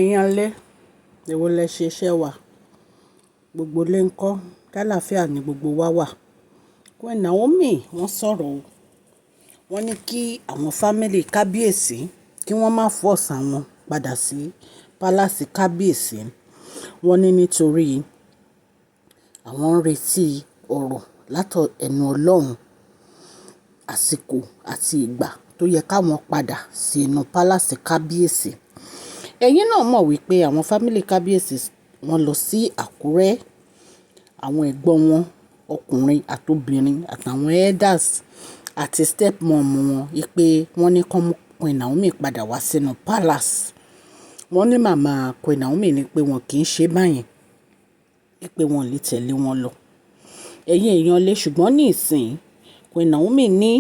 Èèyàn lé, èwo lẹ ṣe iṣẹ́ wa. Gbogbo ilé ńkọ́, kálàfíà ní gbogbo wa wà. Queen Naomi wọ́n sọ̀rọ̀ o. Wọ́n ní kí àwọn family kábíyèsí kí wọ́n má force àwọn padà sí palace kábíyèsí. Wọ́n ní nítorí àwọn ń retí ọ̀rọ̀ látọ̀ ẹnu Ọlọ́run, àsìkò àti ìgbà tó yẹ káwọn padà sí inú palace kábíyèsí. Ẹ̀yin náà mọ̀ wípé àwọn family kábíyèsí wọ́n lọ sí Àkúrẹ́, àwọn ẹ̀gbọ́n wọn ọkùnrin àti obìnrin àtàwọn elders àti stepmom wọn wípé wọ́n ní kí wọ́n mú Queen Naomi padà wá sínú palace. Wọ́n ní màmá Queen Naomi ní pé wọn kì í ṣe báyẹn, wípé wọn lè tẹ̀lé wọn lọ. Ẹ̀yin èèyàn lé, ṣùgbọ́n ní ìsìn, Queen Naomi ní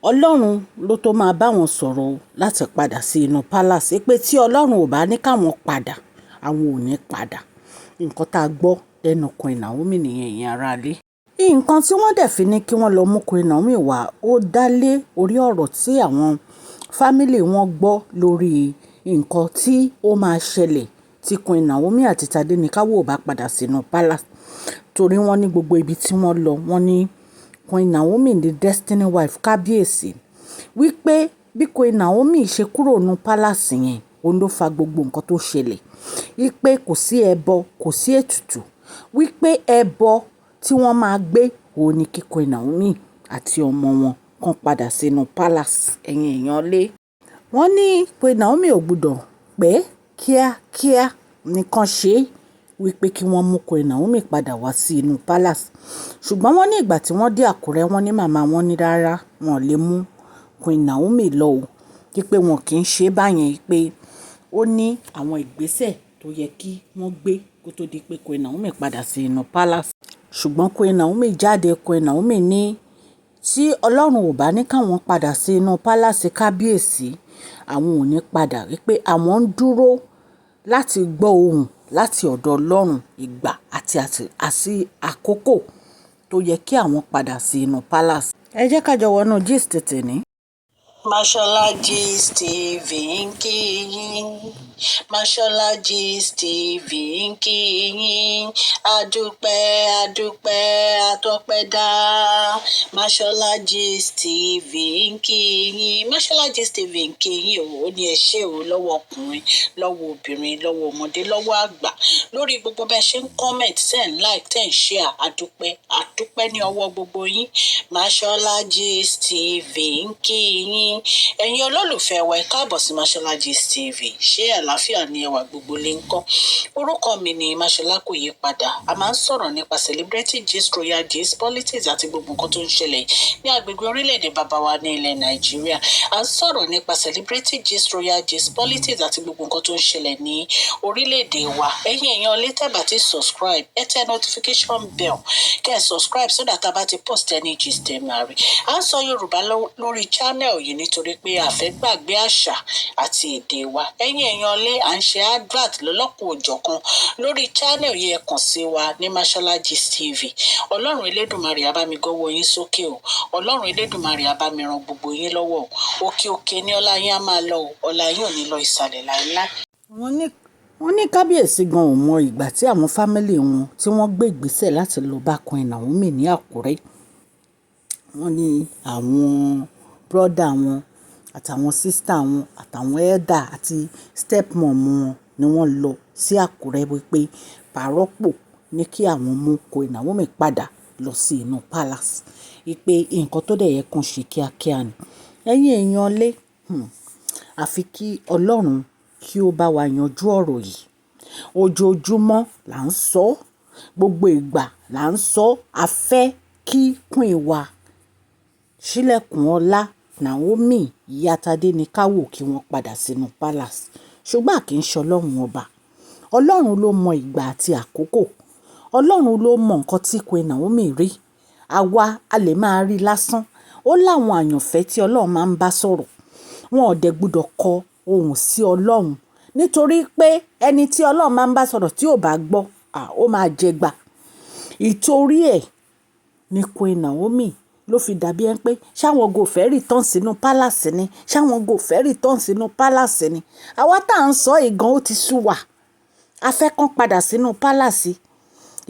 Ọlọ́run ló tó máa bá wọn sọ̀rọ̀ láti padà sí inú palace, pé tí Ọlọ́run ò bá ní káwọn padà, àwọn ò ní padà. Nǹkan tá a gbọ́ lẹ́nu Queen Naomi nìyẹn, ẹ̀yin ará ilé. Nǹkan tí wọ́n dẹ̀ fi ní kí wọ́n lọ mú Queen Naomi wá, ó dá lé orí ọ̀rọ̀ tí àwọn family wọn gbọ́ lórí nǹkan tí ó máa ṣẹlẹ̀ tí Queen Naomi àti Tadenikawo ò bá padà sínú palace. Torí wọ́n ní gbogbo ibi tí wọ́n lọ, wọ́n ní Queen Naomi the destiny wife kábíyèsí. Wípé bí Queen Naomi ṣe kúrò nínú palace yẹn, òun ló fa gbogbo nǹkan tó ṣẹlẹ̀. Wípé kò sí ẹbọ, kò sí ètùtù. Wípé ẹbọ tí wọ́n máa gbé, òun ni kí Queen Naomi àti ọmọ wọn kan padà sínú palace. Ẹ̀yin èèyàn lé. Wọ́n ní Queen Naomi ò gbọdọ̀ pé kíákíá nìkan ṣe wípé kí wọ́n mú Queen Naomi padà wá sí inú palace. Ṣùgbọ́n wọ́n ní ìgbà tí wọ́n dé Àkúrẹ́, wọ́n ní màmá wọn ní rárá, wọn ò lè mú Queen Naomi lọ o. Wípé wọn kì í ṣe báyẹn, pé ó ní àwọn ìgbésẹ̀ tó yẹ kí wọ́n gbé kó tó di pé Queen Naomi padà sí inú palace. Ṣùgbọ́n Queen Naomi jáde, Queen Naomi ní tí Ọlọ́run ò bá ní káwọn padà sí inú palace kábíyèsí, àwọn ò ní padà. Wípé àwọn ń dúró láti gbọ́ ohùn láti ọ̀dọ̀ Ọlọ́run, ìgbà àti àkókò tó yẹ kí àwọn padà sí inú palace. Ẹ jẹ́ ká jọ wọnú gist tèní. Mashola Gist TV ń kí yín, Mashola Gist TV ń kí yín. Adúpẹ́, adúpẹ́, àtọpẹ́dá. Mashola Gist TV ń kí yín. Mashola Gist TV ń kí yín o. Ó ní ẹ ṣé o, lọ́wọ́ ọkùnrin, lọ́wọ́ obìnrin, lọ́wọ́ ọmọdé, lọ́wọ́ àgbà, lórí gbogbo bẹ́ẹ̀ ṣe ń comment, ten like, 10 share. Adúpẹ́, adúpẹ́ ní ọwọ́ gbogbo yín. Mashola Gist TV ń kí yín. Ẹ̀yin olólùfẹ́ wa, ẹ káàbọ̀ sí Mashola Gist TV. Ṣé àlàáfíà ni ẹwà? Gbogbo lè ń kọ́? Orúkọ mi ni Mashola, kò yí padà. A máa ń sọ̀rọ̀ nípa celebrity gist, royal gist, politics àti gbogbo nǹkan tó ń ṣẹlẹ̀ ní agbègbè orílẹ̀-èdè bàbá wa ní ilẹ̀ Nàìjíríà. A ń sọ̀rọ̀ nípa celebrity gist, royal gist, politics àti gbogbo nǹkan tó ń ṣẹlẹ̀ ní orílẹ̀-èdè wa. Ẹ̀yin èèyàn lè tẹ́ bá ti subscribe, ẹ tẹ notification bell, kẹ́ ẹ subscribe so that a bá ti post any gist, ẹ máa rí. À ń sọ Yorùbá lórí channel yìí nítorí pé a fẹ́ gbàgbé àṣà àti èdè wa. Ẹ̀yin èèyàn lé, à ń ṣe advert lọ́lọ́kùn òjọ̀kan lórí channel yìí. Ẹ kàn sí wa ní Mashola Gist TV. Ọlọ́run Elédùnmarè á bá mi gọ́wọ́ yín sókè o. Ọlọ́run Elédùnmarè á bá mi ran gbogbo yín lọ́wọ́ o. Òkè òkè ní ọlá yín á máa lọ o. Ọlá yín ò ní lọ ìsàlẹ̀ láéláé. Wọ́n ní kábíyèsí gan ò mọ ìgbà tí àwọn family wọn tí wọ́n gbé ìgbésẹ̀ láti lọ bá Queen Naomi ní Àkúrẹ́. Wọ́n ní àwọn brother wọn àtàwọn sister wọn àtàwọn elder àti stepmom wọn ni wọ́n lọ sí Àkúrẹ́, wípé pàrọ́pò ní kí àwọn mú Queen Naomi padà lọ sí inú palace, wípé nǹkan tó dẹ̀ yẹ kán ṣe kíákíá ni. Ẹ̀yin èèyàn lé, àfi kí Ọlọ́run kí ó bá wa yanjú ọ̀rọ̀ yìí. Ojoojúmọ́ là ń sọ, gbogbo ìgbà là ń sọ, a fẹ́ kí Queen wa ṣílẹ̀kùn ọlá Naomi, ìyá Tádéníkáwò, kí wọ́n padà sínú palace. Ṣùgbọ́n a kì í ṣe Ọlọ́run ọba. Ọlọ́run ló mọ ìgbà àti àkókò. Ọlọ́run ló mọ nǹkan tí Queen Naomi rí. Àwa a lè máa rí lásán. Ó láwọn àyànfẹ́ tí Ọlọ́run máa ń bá sọ̀rọ̀. Wọn ò dẹ̀ gbọdọ̀ kọ ohùn sí Ọlọ́run, nítorí pé ẹni tí Ọlọ́run máa ń bá sọ̀rọ̀, tí ò bá gbọ́, à, ó máa jẹgba. Ìtorí ẹ̀ ni Queen Naomi Ló fi dàbí ẹ pé ṣáwọn go fẹ́ return sínú palace ni, ṣáwọn go fẹ́ return sínú palace ni. Àwa tá à ń sọ ìgan, ó ti sú wa. A fẹ́ kàn padà sínú palace.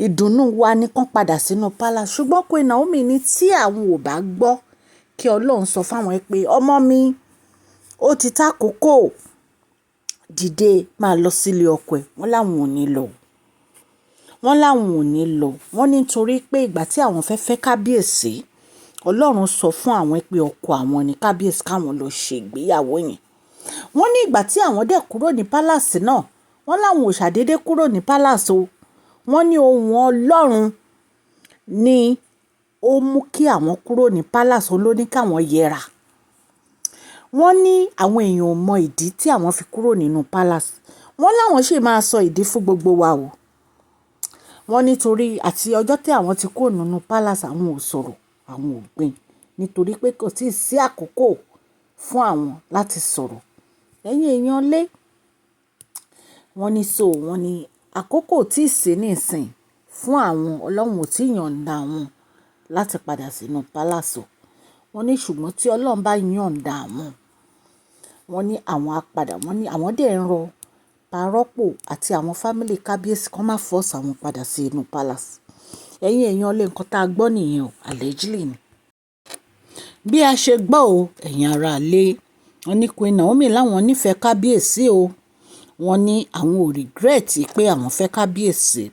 Ìdùnnú wa ni kàn padà sínú palace. Ṣùgbọ́n Queen Naomi ní tí àwọn ò bá gbọ́ kí Ọlọ́run sọ fún àwọn pé ọmọ mi, ó ti tó àkókò, dìde máa lọ sílé ọkọ ẹ̀. Wọ́n láwọn ò ní lọ. Wọ́n láwọn ò ní lọ. Wọ́n ní nítorí pé ìgbà tí àwọn fẹ́ fẹ́ kábíyèsí, Ọlọ́run sọ fún àwọn pé ọkọ àwọn ní kábíyèsí, káwọn lọ ṣe ìgbéyàwó yẹn. Wọ́n ní ìgbà tí àwọn dẹ̀ kúrò ní palace náà, wọ́n láwọn ò ṣàdédé kúrò ní palace o. Wọ́n ní ohun Ọlọ́run ní ó mú kí àwọn kúrò ní palace, òun ló ní káwọn yẹra. Wọ́n ní àwọn èèyàn ò mọ ìdí tí àwọn fi kúrò nínú palace. Wọ́n láwọn sì máa sọ ìdí fún gbogbo wa o. Wọ́n nítorí àti ọjọ́ tí àwọn ti kúrò nínú palace, àwọn ò sọ̀rọ̀, àwọn ò gbìn, nítorí pé kò tíì sí àkókò fún àwọn láti sọ̀rọ̀. Ẹ̀yin èèyàn lé, wọ́n ní so wọ́n ní àkókò tí ì sí nísìnyí fún àwọn, Ọlọ́run ò tí yọ̀nda àwọn láti padà sínú palace o. Wọ́n ní ṣùgbọ́n tí Ọlọ́run bá yọ̀nda àwọn, wọ́n ní àwọn á padà. Wọ́n ní àwọn dẹ̀ ń rọ parọ́pò àti àwọn family kábíyèsí kó má force àwọn padà sí inú palace. Ẹ̀yin èèyàn lé, nǹkan tá a gbọ́ nìyẹn o, allegedly ni. Bí a ṣe gbọ́ o, ẹ̀yin ará ilé, wọ́n ní Queen Naomi láwọn nífẹ̀ẹ́ kábíyèsí o. Wọ́n ní àwọn ò regret pé àwọn fẹ́ kábíyèsí.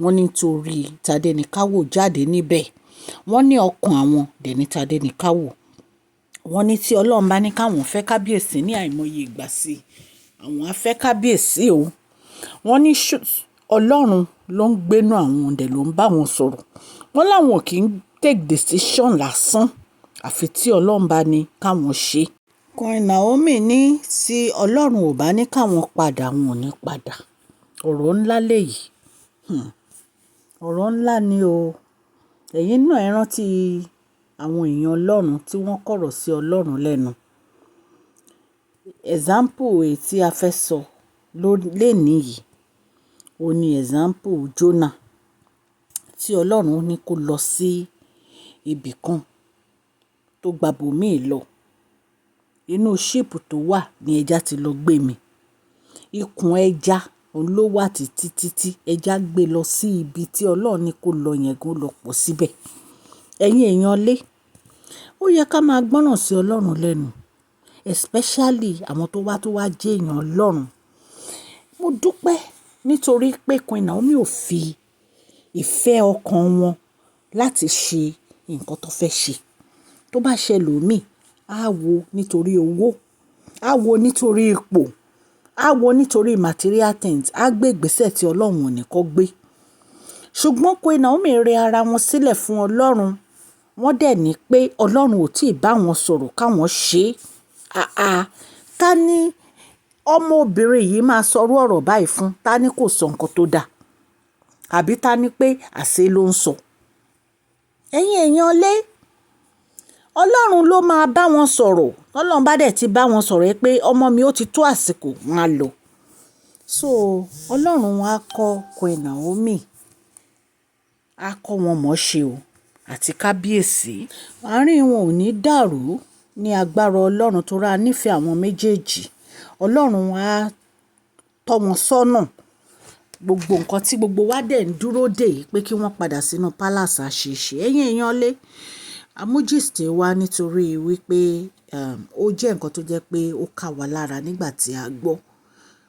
Wọ́n ní nítorí Tádéníkàwò jáde níbẹ̀. Wọ́n ní ọkàn àwọn dẹ̀ ní Tádéníkàwò. Wọ́n ní tí Ọlọ́run bá ní káwọn fẹ́ kábíyèsí ní àìmọye ìgbà sí, àwọn á fẹ́ kábíyèsí o. Wọ́n ní Ọlọ́run ló ń gbénú àwọn dẹ̀ ló ń bá wọn sọ̀rọ̀. Wọ́n láwọn ò kí ń take decision lásán àfi tí Ọlọ́run bá ní káwọn ṣe. Queen Naomi ní tí Ọlọ́run ò bá ní káwọn padà, àwọn ò ní padà. Ọ̀rọ̀ ńlá lèyí. Ọ̀rọ̀ ńlá ni o. Ẹ̀yin náà ẹ rántí àwọn èèyàn Ọlọ́run tí wọ́n kọ̀rọ̀ sí Ọlọ́run lẹ́nu. Example èyí tí a fẹ́ sọ lónìí yìí, òun ní example Jonah tí Ọlọ́run ní kó lọ sí ibì kan tó gba ibòmíì lọ. Inú ship tó wà ní ẹja ti lọ gbé mi. Ikùn ẹja òun ló wà títí títí ẹja gbé lọ sí ibi tí Ọlọ́run ní kó lọ yẹn gan lọ pọ̀ síbẹ̀. Ẹ̀yin èèyàn lé, ó yẹ ká máa gbọ́ràn sí Ọlọ́run lẹ́nu, especially àwọn tó wá jẹ́ èèyàn Ọlọ́run. Mo dúpẹ́ nítorí pé Queen Naomi ò fi ìfẹ́ ọkàn wọn láti ṣe nǹkan tó fẹ́ ṣe. Tó bá ṣe ẹlòmíì, á wo nítorí owó, á wo nítorí ipò, á wo nítorí material things, á gbé ìgbésẹ̀ tí Ọlọ́run ò ní kó gbé. Ṣùgbọ́n Queen Naomi rẹ ara wọn sílẹ̀ fún Ọlọ́run. Wọ́n dẹ̀ ní pé Ọlọ́run ò tí ì bá wọn sọ̀rọ̀ káwọn ṣe. Àà, ta ni ọmọbìnrin yìí máa sọ̀rọ̀ ọ̀rọ̀ báyìí fún? Ta ni kò sọ nǹkan tó da? Àbí ta ni pé àṣẹ ló ń sọ? Ẹ̀yin èèyàn lé, Ọlọ́run ló máa bá wọn sọ̀rọ̀. Ọlọ́run bá dẹ̀ ti bá wọn sọ̀rọ̀ pé ọmọ mi, ó ti tó àsìkò, wọn á lọ. So Ọlọ́run á kọ́ Queen Naomi, á kọ́ wọn mọ̀ ṣe o àti kábíyèsí. Àárín wọn ò ní dàrú ní agbára Ọlọ́run tó ra nífẹ̀ẹ́ àwọn méjèèjì. Ọlọ́run á tọ́ wọn sọ́nà. Gbogbo nǹkan tí gbogbo wa dẹ̀ ń dúró dè pé kí wọ́n padà sínú palace àṣeṣe. Ẹ̀yin èèyàn lé, a mú gist wá nítorí wípé ó jẹ́ nǹkan tó jẹ́ pé ó ká wa lára nígbà tí a gbọ́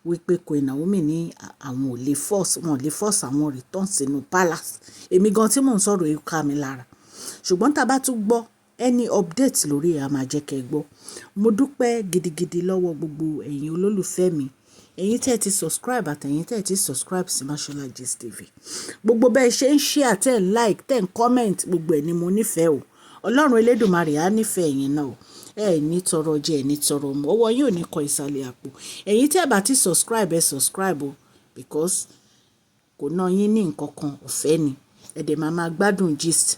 wípé Queen Naomi ní àwọn ò lè force, wọn ò lè force àwọn return sínú palace. Èmi gan tí mò ń sọ̀rọ̀ yìí ká mi lára. Ṣùgbọ́n tí a bá tún gbọ́ any update lórí ẹ̀, a máa jẹ́ kí ẹ gbọ́. Mo dúpẹ́ gidigidi lọ́wọ́ gbogbo ẹ̀yin olólùfẹ́ mi. Ẹ̀yin tí ẹ ti subscribe àti ẹ̀yin tí ẹ ti subscribe sí Mashola Gist TV. Gbogbo bẹ́ẹ̀ ṣe ń share, tẹ́ ń like, tẹ́ ń comment, gbogbo ẹ̀ ni mo nífẹ̀ẹ́ o. Ọlọ́run Elédùmarè á nífẹ̀ẹ́ ẹ̀yin náà o. Ẹ ní tọrọ jẹ, ẹ ní tọrọ mu. Ọwọ́ yín ò ní kọ ìsàlẹ̀ àpò. Ẹ̀yin tí ẹ bá ti subscribe, ẹ subscribe o because kò ná yín ní nǹkan kan, ọ̀fẹ́ ni. Ẹ dẹ̀ máa máa gbádùn gist.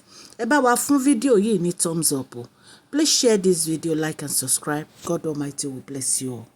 Ẹ bá wa fún fídíò yìí ní thumbs up o. Please share this video, like and subscribe. God Almighty will bless you all.